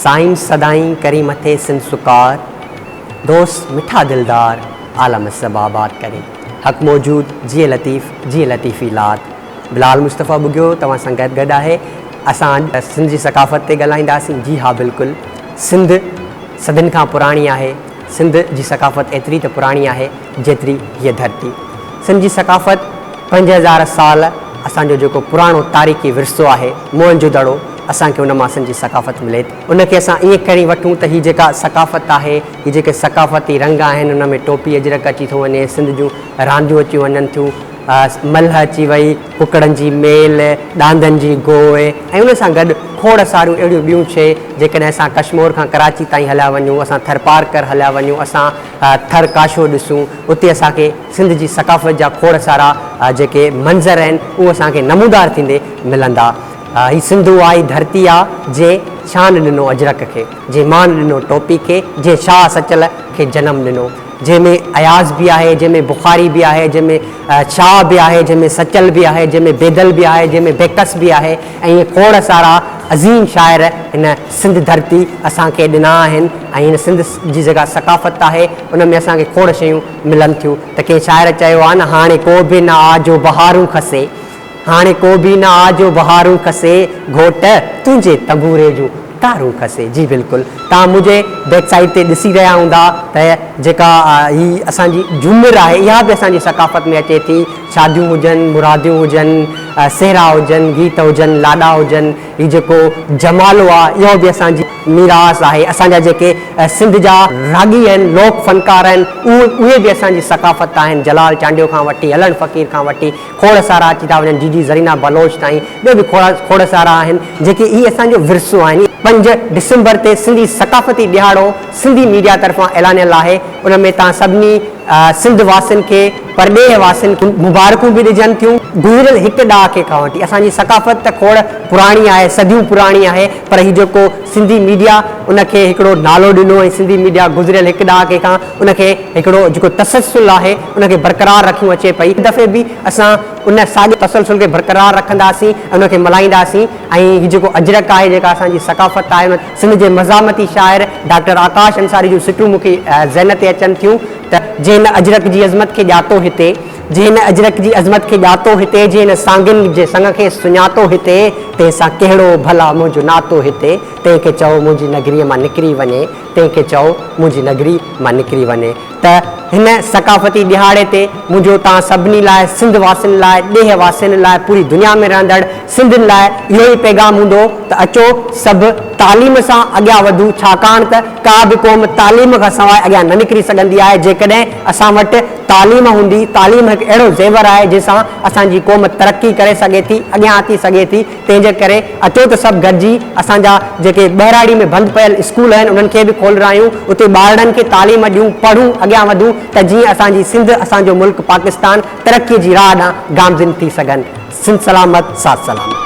صائم سدائين ڪرين مٿي سنڌ سڪار، دوست مٺا دلدار عالم سڀ آباد ڪرين. حق موجود جيئي لطيف جيئي لطيفي لات. بلال مصطفيٰ ٻگهيو توهان سان گڏ گڏ آهي. اسان اڄ سنڌ جي ثقافت تي ڳالهائينداسين. جي ها بلڪل سنڌ صدين کان پراڻي آهي. سنڌ جي ثقافت ايتري ته پراڻي آهي جيتري هيء ڌرتي. سنڌ جي ثقافت 5000 سال اسان جو جيڪو پراڻو تاريخي ورثو آهي موئن جو دڙو اسان کي ان مان سنڌ جي ثقافت ملي ٿي. ان کي اسان ائين کڻي وٺون ته هي جيڪا ثقافت آهي هي جيڪي ثقافتي رنگ آهن ان ۾ ٽوپي اجرڪ اچي ٿو وڃي، سنڌ جون رانديون اچي وڃن ٿيون، ملهه اچي وئي، ڪڪڙن جي ميل، ڏاندن جي گوء ۽ ان سان گڏ کوڙ ساريون اهڙيون ٻيون شيء جيڪڏهن اسان ڪشمور کان ڪراچي تائين هليا وڃون، اسان ٿرپارڪر هليا وڃون، اسان ٿر ڪاشو ڏسون اتي اسان کي سنڌ جي ثقافت جا کوڙ سارا جيڪي منظر آهن اهي اسان کي نمودار ٿيندي ملندا. هي سنڌ اها ئي ڌرتي آ جنهن شان ڏنو اجرڪ کي، جنهن مان ڏنو ٽوپي کي، جنهن شاهه سچل کي جنم ڏنو، جنهن ۾ اياز به آهي، جنهن ۾ بخاري به آهي، جنهن ۾ شاهه به آهي، جنهن ۾ سچل به آهي، جنهن ۾ بيدل به آهي، جنهن ۾ بيڪس به آهي ۽ ائين کوڙ سارا عظيم شاعر هن سنڌ ڌرتي اسان کي ڏنا آهن ۽ هن سنڌ جي جيڪا ثقافت آهي ان ۾ اسان کي کوڙ شيون ملن ٿيون ته ڪنهن شاعر چيو آ نه هاڻي ڪو به نه آ جو بهارون کسي. هاڻي ڪو به نه آ جو بهارون کسي، گهوٽ تنهنجي تنبوري جون تارون کسي. جي بلڪل توهان منهنجي بيڪ سائيڊ تي ڏسي رهيا هوندا ته جيڪا هي اسان جي جهومر آهي اها به اسان جي ثقافت ۾ اچي ٿي. شاديون هجن، مراديون هجن، سهرا هجن، گيت هجن، لاڏا هجن، هي جيڪو جمالو آ اهو به اسان جي ميراث آهي. اسان جا جيڪي سنڌ جا راڳي آهن، لوڪ فنڪار آهن، اهي به اسان جي ثقافت آهن. جلال چانڊيو کان وٺي، هلڻ فقير کان وٺي، کوڙ سارا اچي ٿا وڃن، جيجي زرينا بلوچ تائين ٻيو به کوڙ سارا آهن جيڪي هي اسان جو ورثو آهن. 5 ڊسمبر تي سنڌي ثقافتي ڏهاڙو سنڌي ميڊيا طرفان اعلانيل آهي ان ۾ توهان سڀني سنڌ واسين کي پرڏيهه واسين کي مبارڪون به ڏجن ٿيون. گذريل هڪ ڏهاڪي کان وٺي اسان جي ثقافت ته کوڙ پراڻي آهي صديون پراڻي آهي پر هي جيڪو سنڌي ميڊيا ان کي هڪڙو نالو ڏنو ۽ سنڌي ميڊيا گذريل هڪ ڏهاڪي کان ان کي هڪڙو جيڪو تسلسل آهي ان کي برقرار رکيون اچي پئي. هن دفعي به اسان ان ساڳي تسلسل کي برقرار رکنداسين ۽ ان کي ملهائينداسين ۽ هي جيڪو اجرڪ آهي جيڪا اسان جي ثقافت آهي ان سنڌ جي مزاحمتي شاعر ڊاڪٽر آڪاش انصاري جون سٽون مون کي ذهن تي اچن ٿيون ته جنهن نه اجرڪ جي عظمت کي ڄاتو هتي جنهن نه اجرڪ جي عظمت کي ڄاتو هتي جنهن نه سانگين جي سڱ کي سڃاتو هتي تنهن سان ڪهڙو ڀلا منهنجو ناتو هتي تنهن کي چئو منهنجي نگريء مان نڪري وڃي تنهن کي چئو منهنجي نگري مان نڪري وڃي ته هن ثقافتي ڏهاڙي تي منهنجو توهان سڀني لاء سنڌ واسين لاء ڏيهه واسين لاء پوري دنيا ۾ رهندڙ سنڌين لاء اهو ئي پيغام هوندو ته اچو سڀ تعليم سان اڳيان وڌون ڇاڪاڻ ته ڪا به قوم تعليم کان سواء اڳيان نه نڪري سگهندي آهي جيڪڏهن اسان وٽ تعليم هوندي تعليم هڪ اهڙو زيور آهي جنهن سان اسان جي قوم ترقي ڪري سگهي ٿي اڳيان اچي سگهي ٿي تنهن جي ڪري اچو ته سڀ گڏجي اسان جا جيڪي ٻهراڙي ۾ بند پيل اسڪول آهن انهن کي به کولرايون اتي ٻارڙن کي تعليم ڏيون پڙهون اڳيان وڌون ته جيئن اسان جي سنڌ اسان جو ملڪ پاڪستان ترقي جي راهه ڏانهن گامزن ٿي سگهن سنڌ سلامت ساٿ سلامت.